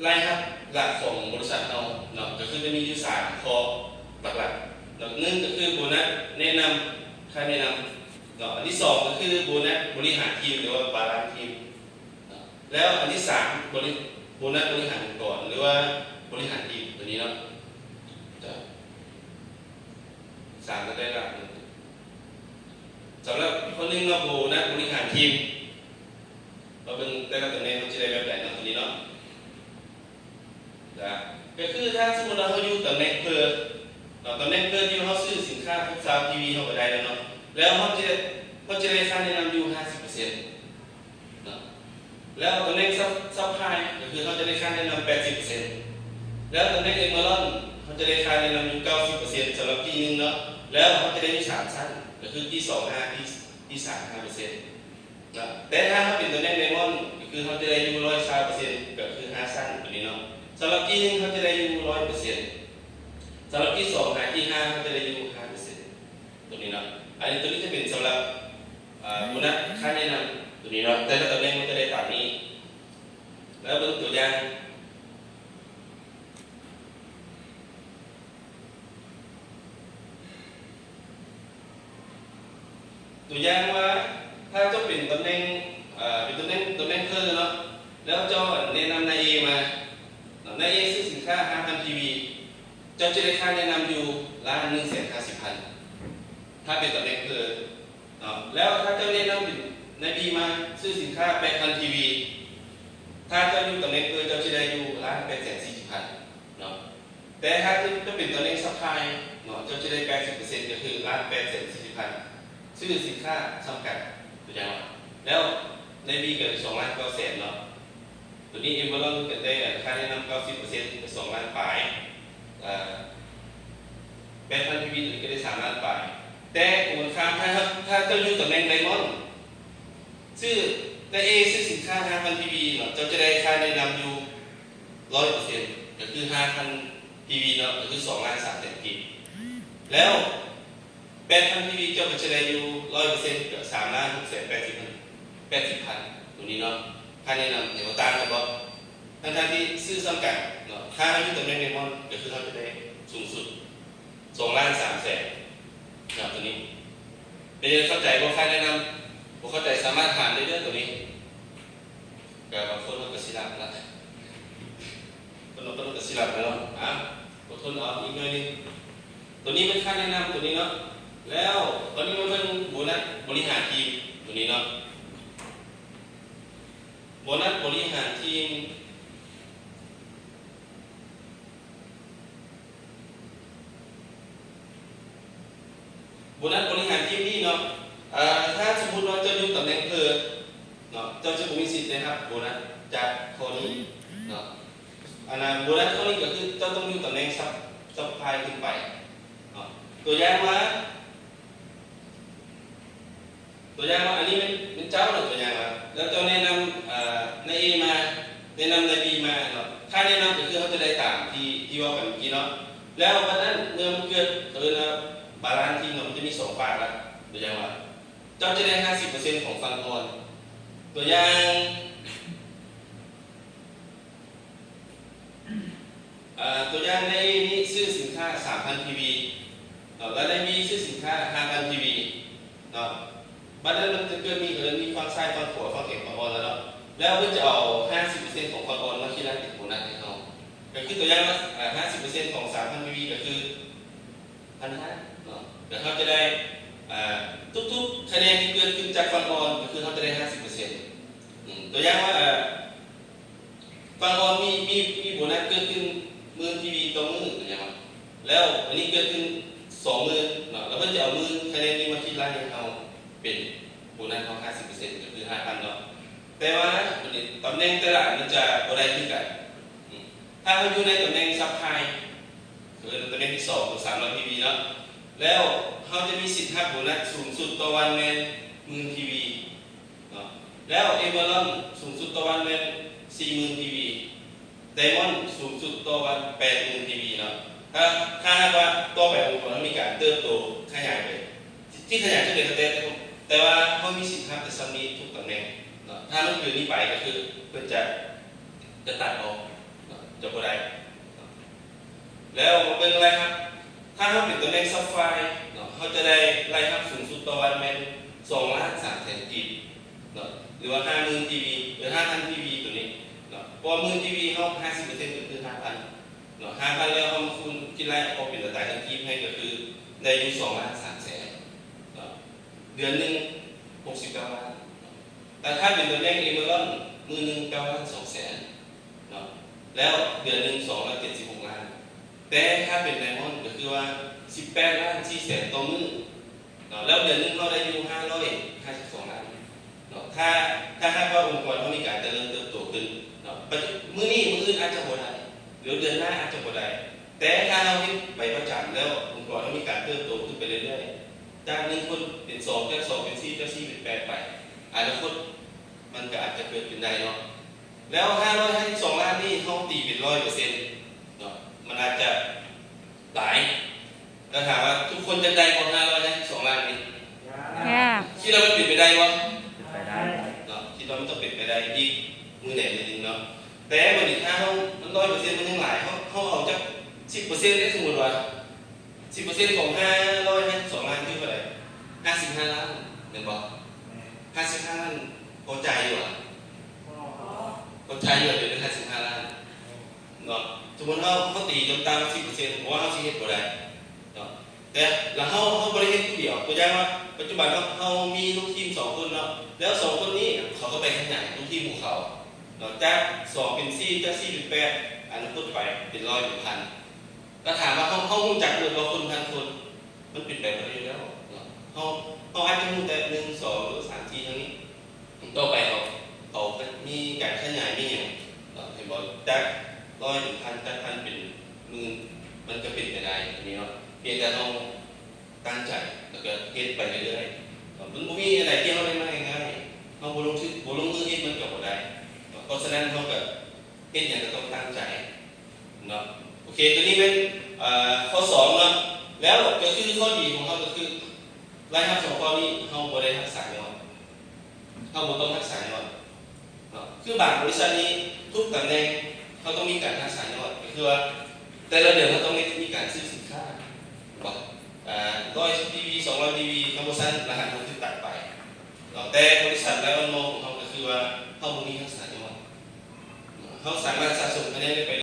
ລາຍຮັບຫຼັກຂອງບໍລິສັດເຮົາເນາະ ກໍຄືຈະມີຢູ່ສາມຂໍ້ຫຼັກໆເນາະ. ໜຶ່ງກໍຄືໂບນັດແນະນຳ ຄ່າແນະນຳເນາະ. ອັນທີສອງກໍຄືໂບນັດບໍລິຫານທີມ ຫຼືວ່າບາລານທີມເນາະ. ແລ້ວອັນທີສາມ ບໍລິ ໂບນັດບໍລິຫານອົງກອນ ຫຼືວ່າບໍລິຫານທີມ ຕົວນີ້ເນາະ. ສາມກໍໄດ້ລະ. ສຳລັບຂໍ້ໜຶ່ງເນາະ ໂບນັດບໍລິຫານທີມ ມາເບິ່ງແຕ່ລະຕຳແໜ່ງເຮົາຈະໄດ້ແບບໃດເນາະ ຕົວນີ້ເນາະ. ກະ ກໍຄືຖ້າສົມມຸດວ່າເຮົາຢູ່ຕຳແໜ່ງເພີເນາະ ຕຳແໜ່ງເພີທີ່ເຮົາຊື້ສິນຄ້າຄົບຊາວພີວີເຮົາກໍໄດ້ແລ້ວເນາະ ແລ້ວເຮົາຈະ ເຮົາຈະໄດ້ຄ່າແນະນຳຢູ່ຫ້າສິບເປີເຊັນເນາະ. ແລ້ວຕຳແໜ່ງຊັບ ຊັບພລາຍ ກໍຄືເຮົາຈະໄດ້ຄ່າແນະນຳແປດສິບເປີເຊັນ ແລ້ວຕຳແໜ່ງເອເມີຣອນ ເຮົາຈະໄດ້ຄ່າແນະນຳຢູ່ເກົ້າສິບເປີເຊັນ ສຳລັບທີໜຶ່ງເນາະ. ແລ້ວເຮົາຈະໄດ້ຢູ່ສາມຊັ້ນ ກໍຄືທີສອງຫ້າ ທີ ທີສາມຫ້າເປີເຊັນ ນະ. ແຕ່ຖ້າເຮົາເປັນຕຳແໜ່ງໄດມອນ ກໍຄືເຮົາຈະໄດ້ຢູ່ຮ້ອຍຊາວເປີເຊັນ ກໍຄືຫ້າຊັ້ນຕົວນີ້ເນາະ. ສຳລັບທີໜຶ່ງເຮົາຈະໄດ້ຢູ່ຮ້ອຍເປີເຊັນ ສຳລັບທີສອງຫາທີຫ້າເຮົາຈະໄດ້ຢູ່ຫ້າເປີເຊັນຕົວນີ້ເນາະ. ອັນນີ້ ຕົວນີ້ຈະເປັນສຳລັບ ອາ ໂບນັດຄ່າແນະນຳຕົວນີ້ເນາະ ແຕ່ລະຕຳແໜ່ງມັນຈະໄດ້ຕາມນີ້. ແລ້ວເບິ່ງຕົວຢ່າງ ຕົວຢ່າງວ່າ ຖ້າເຈົ້າເປັນຕຳແໜ່ງ ເອີ ເປັນຕຳແໜ່ງ ຕຳແໜ່ງເພີເນາະ ແລ້ວເຈົ້າແນະນຳນາຍເອມາເນາະ ນາຍເອຊື້ສິນຄ້າຫ້າພັນພີວີ ເຈົ້າຈະໄດ້ຄ່າແນະນຳຢູ່ລ້ານໜຶ່ງແສນຫ້າສິບພັນ ຖ້າເປັນຕຳແໜ່ງເພີເນາະ. ແລ້ວຖ້າເຈົ້າແນະນຳເປັນນາຍບີມາ ຊື້ສິນຄ້າແປດພັນພີວີ ຖ້າເຈົ້າຢູ່ຕຳແໜ່ງເພີ ເຈົ້າຈະໄດ້ຢູ່ລ້ານແປດແສນສີ່ສິບພັນເນາະ. ແຕ່ຖ້າເຈົ້າເປັນຕຳແໜ່ງຊັບພລາຍເນາະ ເຈົ້າຈະໄດ້ແປດສິບເປີເຊັນ ກໍຄືລ້ານແປດແສນສີ່ສິບພັນ ຊື້ສິນຄ້າສ່ຳກັນ ຕົວຢ່າງວ່າ ແລ້ວນາຍບີກໍສອງລ້ານເກົ້າແສນເນາະ. ຕົວນີ້ເອເມີຣອນກໍໄດ້ຄ່າແນະນຳເກົ້າສິບເປີເຊັນ ກໍສອງລ້ານປາຍ ເອີ ແປດພັນພີວີ ຕົວນີ້ກໍໄດ້ສາມລ້ານປາຍ. ແຕ່ກົງກັນຂ້າມ ຖ້າ ຖ້າເຈົ້າຢູ່ຕຳແໜ່ງໄດມອນ ຊື້ ນາຍເອຊື້ສິນຄ້າຫ້າພັນພີວີເນາະ ເຈົ້າຈະໄດ້ຄ່າແນະນຳຢູ່ຮ້ອຍເປີເຊັນ ກໍຄືຫ້າພັນພີວີເນາະ ກໍຄືສອງລ້ານສາມແສນກີບ. ແລ້ວ ແປດພັນພີວີ ເຈົ້າກໍຈະໄດ້ຢູ່ຮ້ອຍເປີເຊັນ ກໍສາມລ້ານຫົກແສນແປດສິບພັນ ແປດສິບພັນ ຕົວນີ້ເນາະ. ຄ່າແນະນຳເຫັນວ່າຕ່າງກັນບໍ່? ທັງໆທີ່ຊື້ສ່ຳກັນເນາະ ຖ້າເຮົາຢູ່ຕຳແໜ່ງໄດມອນ ກໍຄືເຮົາຈະໄດ້ສູງສຸດສອງລ້ານສາມແສນເນາະ ຕົວນີ້. ເປັນຫຍັງ ເຂົ້າໃຈບໍ່? ຄ່າແນະນຳ ບໍ່ເຂົ້າໃຈສາມາດຖາມໄດ້ເດີ້ ຕົວນີ້. ກໍບາງຄົນເຂົາກໍຊິຫຼັບລະ ເພິ່ນ ເພິ່ນກໍຊິຫຼັບລະເນາະ. ອ່າ ອົດທົນເອົາອີກໜ້ອຍໜຶ່ງ. ຕົວນີ້ແມ່ນຄ່າແນະນຳຕົວນີ້ເນາະ. ແລ້ວບັດນີ້ມາເບິ່ງໂບນັດບໍລິຫານທີມຕົວນີ້ເນາະ. ໂບນັດບໍລິຫານທີມ ໂບນັດບໍລິຫານທີມນີ້ເນາະ ເອີ ຖ້າສົມມຸດວ່າເຈົ້າຢູ່ຕຳແໜ່ງເພີເນາະ ເຈົ້າຈະບໍ່ມີສິດໄດ້ຮັບໂບນັດຈາກຂໍ້ນີ້ເນາະ. ອັນນັ້ນ ໂບນັດຂໍ້ນີ້ກໍຄືເຈົ້າຕ້ອງຢູ່ຕຳແໜ່ງຊັບ ຊັບພລາຍຂຶ້ນໄປເນາະ. ຕົວຢ່າງວ່າ ຕົວຢ່າງວ່າ ອັນນີ້ແມ່ນ ແມ່ນເຈົ້າເນາະ ຕົວຢ່າງວ່າ ແລ້ວເຈົ້າແນະນຳ ເອີ ນາຍເອມາ ແນະນຳນາຍບີມາເນາະ. ຄ່າແນະນຳກໍຄືເຮົາຈະໄດ້ຕາມທີ່ ທີ່ເວົ້າກັນເມື່ອກີ້ເນາະ. ແລ້ວບັດນັ້ນເມື່ອມັນເກີດ ເອີ້ນວ່າບາລານທີມເນາະ ມັນຈະມີສອງຟາກລະ. ຕົວຢ່າງວ່າ ເຈົ້າຈະໄດ້ຫ້າສິບເປີເຊັນຂອງຝັ່ງອ່ອນ. ຕົວຢ່າງ ເອີ ຕົວຢ່າງໃນນີ້ ຊື້ສິນຄ້າສາມພັນພີວີເນາະ ແລ້ວນາຍບີຊື້ສິນຄ້າຫ້າພັນພີວີເນາະ. ບັດນັ້ນມັນຈະເກີດມີ ເອີ້ນມີຝັ່ງຊ້າຍ ຝັ່ງຂວາ ຝັ່ງແຂງ ຝັ່ງອ່ອນແລ້ວເນາະ. ແລ້ວເພິ່ນຈະເອົາຫ້າສິບເປີເຊັນຂອງຝັ່ງອ່ອນມາຄິດເປັນໂບນັດໃຫ້ເຮົາ. ກໍຄືຕົວຢ່າງວ່າ ເອີ ຫ້າສິບເປີເຊັນຂອງສາມພັນພີວີ ກໍຄື ພັນຫ້າເນາະ. ແລ້ວເຮົາຈະໄດ້ ເອີ ທຸກໆຄະແນນທີ່ເກີດຂຶ້ນຈາກຝັ່ງອ່ອນ ກໍຄືເຮົາຈະໄດ້ຫ້າສິບເປີເຊັນ. ອືມ ຕົວຢ່າງວ່າ ເອີ ຝັ່ງອ່ອນມີ ມີ ມີໂບນັດເກີດຂຶ້ນໝື່ນພີວີຕໍ່ມື້ ຕົວຢ່າງວ່າ ແລ້ວອັນນີ້ເກີດຂຶ້ນສອງໝື່ນເນາະ ແລ້ວເພິ່ນຈະເອົາໝື່ນຄະແນນນີ້ມາຄິດໄລ່ໃຫ້ເຮົາເປັນໂບນັດເຮົາຫ້າສິບເປີເຊັນ ກໍຄືຫ້າພັນເນາະ. ແຕ່ວ່າບັດນີ້ຕຳແໜ່ງແຕ່ລະອັນມັນຈະບໍ່ໄດ້ຄືກັນ. ອືມ ຖ້າເຮົາຢູ່ໃນຕຳແໜ່ງຊັບພລາຍ ເອີ້ນຕຳແໜ່ງທີສອງ ສາມຮ້ອຍພີວີເນາະ ແລ້ວເຮົາຈະມີສິດຮັບໂບນັດສູງສຸດຕໍ່ວັນແມ່ນໝື່ນພີວີເນາະ. ແລ້ວເອເມີຣອນສູງສຸດຕໍ່ວັນແມ່ນສີ່ໝື່ນພີວີ. ໄດມອນສູງສຸດຕໍ່ວັນແປດໝື່ນພີວີເນາະ. ຖ້າ ຖ້າຫາກວ່າຕໍ່ໄປອົງກອນເຮົາມີການເຕີບໂຕຂະຫຍາຍໄປ ທີ່ຂະຫຍາຍຂຶ້ນໄປກໍແຕ່ ແຕ່ວ່າເຮົາມີສິດຮັບແຕ່ສ່ຳນີ້ທຸກຕຳແໜ່ງເນາະ. ຖ້າມັນເກີນນີ້ໄປກໍຄືເພິ່ນຈະ ຈະຕັດອອກເນາະ. ເບິ່ງລາຍຮັບ ຖ້າເຮົາເປັນຕຳແໜ່ງ Sapphire ເນາະ ເຮົາຈະໄດ້ລາຍຮັບສູງສຸດຕໍ່ວັນແມ່ນສອງລ້ານສາມແສນກີບເນາະ ຫຼືວ່າຫ້າໝື່ນ PV ຫຼື ຫ້າພັນ PV ຕົວນີ້ເນາະ ເພາະວ່າໝື່ນ PV ເຮົາ ຫ້າສິບເປີເຊັນ ກໍຄືຫ້າພັນເນາະ ຫ້າພັນແລ້ວເຮົາມາຄູນຄິດລາຍອອກເປັນຕາຕາເງິນກີບໃຫ້ ກໍຄືໄດ້ຢູ່ສອງລ້ານສາມແສນເນາະ ເດືອນໜຶ່ງຫົກສິບເກົ້າລ້ານເນາະ ແຕ່ຖ້າເປັນຕຳແໜ່ງ Emerald ມື້ໜຶ່ງເກົ້າລ້ານສອງແສນເນາະ ແລ້ວເດືອນໜຶ່ງສອງຮ້ອຍເຈັດສິບຫົກລ້ານ ແຕ່ຖ້າເປັນ Diamond ກໍຄືວ່າສິບແປດລ້ານສີ່ແສນຕໍ່ມື້ເນາະ ແລ້ວເດືອນໜຶ່ງເຮົາໄດ້ຢູ່ຫ້າຮ້ອຍຫ້າສິບສອງລ້ານເນາະ ຖ້າ ຖ້າຫາກວ່າອົງກອນເຮົາມີການຈະເລີນເຕີບໂຕຂຶ້ນເນາະ ປັດຈຸ ມື້ນີ້ ມື້ອື່ນອາດຈະບໍ່ໄດ້ ຫຼືເດືອນໜ້າອາດຈະບໍ່ໄດ້ ແຕ່ຖ້າເຮົາເຮັດໄປປະຈຳແລ້ວ ອົງກອນເຮົາມີການເຕີບໂຕຂຶ້ນໄປເລື້ອຍໆ ຈາກໜຶ່ງຄົນເປັນສອງ ຈາກສອງເປັນສີ່ ຈາກສີ່ເປັນແປດໄປ ອະນາຄົດມັນກໍອາດຈະເກີດຂຶ້ນໄດ້ເນາະ ແລ້ວຫ້າຮ້ອຍຫ້າສິບສອງລ້ານນີ້ ເຮົາຕີເປັນຮ້ອຍເປີເຊັນເນາະ ມັນອາດຈະຫຼາຍ ແລ້ວຖາມວ່າທຸກຄົນຈະໄດ້ບໍ່ ຫ້າຮ້ອຍຫ້າສິບສອງລ້ານນີ້? ຍາກ ຄິດວ່າມັນເປັນໄປໄດ້ບໍ່? ເປັນໄປໄດ້ເນາະ ຄິດວ່າມັນຕ້ອງເປັນໄປໄດ້ອີກມື້ໃດມື້ໜຶ່ງເນາະ ແຕ່ບັດນີ້ຖ້າເຮົາ ມັນຮ້ອຍເປີເຊັນ ມັນຍັງຫຼາຍ ເຮົາ ເຮົາເອົາຈັກສິບເປີເຊັນເດ້ ສົມມຸດວ່າ ສິບເປີເຊັນຂອງຫ້າຮ້ອຍຫ້າສິບສອງລ້ານຄືເທົ່າໃດ? ຫ້າສິບຫ້າລ້ານແມ່ນບໍ່? ຫ້າສິບຫ້າລ້ານພໍຈ່າຍຢູ່ຫວາ? ພໍຈ່າຍຢູ່ຫວາ ເດືອນໜຶ່ງຫ້າສິບຫ້າລ້ານເນາະ ສົມມຸດເຮົາ ເຮົາຕີຕ່ຳໆ ສິບເປີເຊັນ ເພາະວ່າເຮົາຊິເຮັດບໍ່ໄດ້ເນາະ ແຕ່ລະເຮົາ ເຮົາບໍ່ໄດ້ເຮັດຜູ້ດຽວ ຕົວຢ່າງວ່າ ປັດຈຸບັນເນາະ ເຮົາມີລູກທີມສອງຄົນເນາະ ແລ້ວສອງຄົນນີ້ເຂົາກໍໄປຂະຫຍາຍລູກທີມຂອງເຂົາເນາະ ຈາກສອງເປັນສີ່ ຈາກສີ່ເປັນແປດ ອະນາຄົດໄປເປັນຮ້ອຍເປັນພັນ ແລ້ວຖາມວ່າເຮົາ ເຮົາຮູ້ຈັກໝົດບໍ່ຄົນພັນຄົນ? ມັນເປັນໄປບໍ່ໄດ້ຢູ່ແລ້ວເນາະ ເຮົາ ເຮົາອາດຈະຮູ້ແຕ່ໜຶ່ງ ສອງ ຫຼື ສາມ ສີ່ ເທົ່ານີ້ ຕໍ່ໄປເຂົາ ເຂົາມີການຂະຫຍາຍມີຫຍັງເນາະ ເຫັນບໍ່? ຈາກຮ້ອຍເປັນພັນ ຈາກພັນເປັນໝື່ນ ມັນກໍເປັນໄປໄດ້ ອັນນີ້ເນາະ ພຽງແຕ່ເຮົາຕັ້ງໃຈ ແລ້ວກໍເຮັດໄປເລື້ອຍໆເນາະ ມັນບໍ່ມີອັນໃດທີ່ເຮົາໄດ້ມາງ່າຍໆ ເຮົາບໍ່ລົງທຶນ ບໍ່ລົງມືເຮັດ ມັນກໍບໍ່ໄດ້ເນາະ ເພາະສະນັ້ນເຮົາກໍ ເຮັດຫຍັງກໍຕ້ອງຕັ້ງໃຈເນາະ ໂອເຄ ຕົວນີ້ແມ່ນ ເອີ ຂໍ້ສອງເນາະ ແລ້ວກໍຄືຂໍ້ດີຂອງເຮົາກໍຄື ລາຍຮັບສອງຂໍ້ນີ້ເຮົາບໍ່ໄດ້ຮັກສາຍອດ ເຮົາບໍ່ຕ້ອງຮັກສາຍອດເນາະ ຄືບາງບໍລິສັດນີ້ທຸກຕຳແໜ່ງເຮົາຕ້ອງມີການຮັກສາຍອດ ກໍຄືວ່າແຕ່ລະເດືອນເຮົາຕ້ອງໄດ້ມີການຊື້ສິນຄ້າ ເຫັນບໍ່ ອາ ຮ້ອຍ PV ສອງຮ້ອຍ PV ເຮົາບໍ່ຊັ້ນລະຫັດເຮົາຖືກຕັດໄປເນາະ ແຕ່ບໍລິສັດ Lion Mall ຂອງເຮົາກໍຄືວ່າເຮົາບໍ່ມີຮັກສາຍອດ ເຮົາສາມາດສະສົມຄະແນນໄດ້ໄປ